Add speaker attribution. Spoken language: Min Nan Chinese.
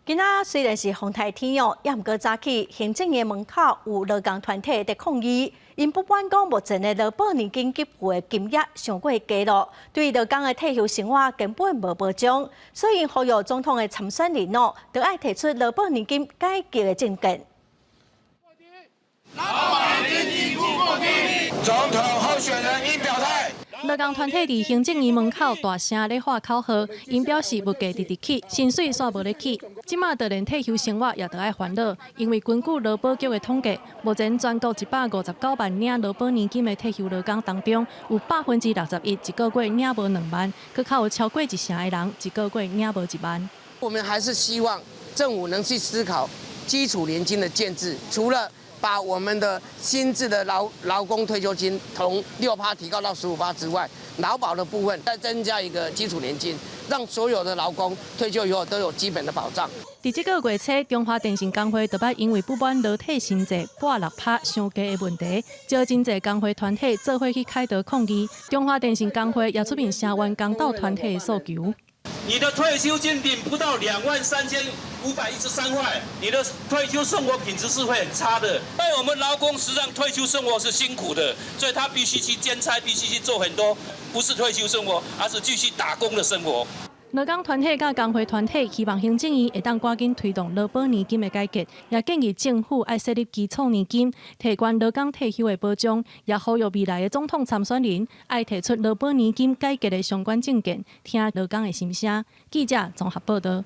Speaker 1: 今仔雖然是風颱天哦，也毋過早起行政院門口有勞工團體佇抗議，𪜶不滿講目前的勞保年金給付的金額傷過低囉，對勞工的退休生活根本無保障，所以呼籲總統的參選人哦，著愛提出勞保年金改革的政見。
Speaker 2: 勞保年金過低，總統候選人應表態。
Speaker 3: 勞工團體佇行政院門口大聲咧喊口號，𪜶表示物價直直起，薪水煞無咧起，這馬就連退休生活也著愛煩惱，因為根據勞保局的統計，目前全國159萬領勞保年金的退休勞工當中，有61%一個月領無2萬，閣較有超過一成的人一個月領無1萬。
Speaker 4: 我們還是希望政府能去思考基礎年金的建制，除了把我們的新制的勞工退休金從6趴提高到15趴之外，勞保的部分再增加一個基礎年金，讓所有的勞工退休以後都有基本的保障。
Speaker 3: 佇這個月初，中華電信工會就捌因為不滿勞退薪資半6趴傷低的問題，召真濟工會團體做伙去凱道抗議。中華電信工會也出面聲援工鬥團體的訴求。
Speaker 5: 你的退休金領不到23,513塊，你的退休生活品質是會很差的。在我們勞工實際上退休生活是辛苦的，所以他必須去兼差，必須去做很多不是退休生活，而是繼續打工的生活。
Speaker 3: 勞工團體佮工會團體希望行政院會當趕緊推動勞保年金的改革，也建議政府愛設立基礎年金，提懸勞工退休的保障，也呼籲未來的總統參選人愛提出勞保年金改革的相關政見，聽勞工的心聲。記者綜合報道。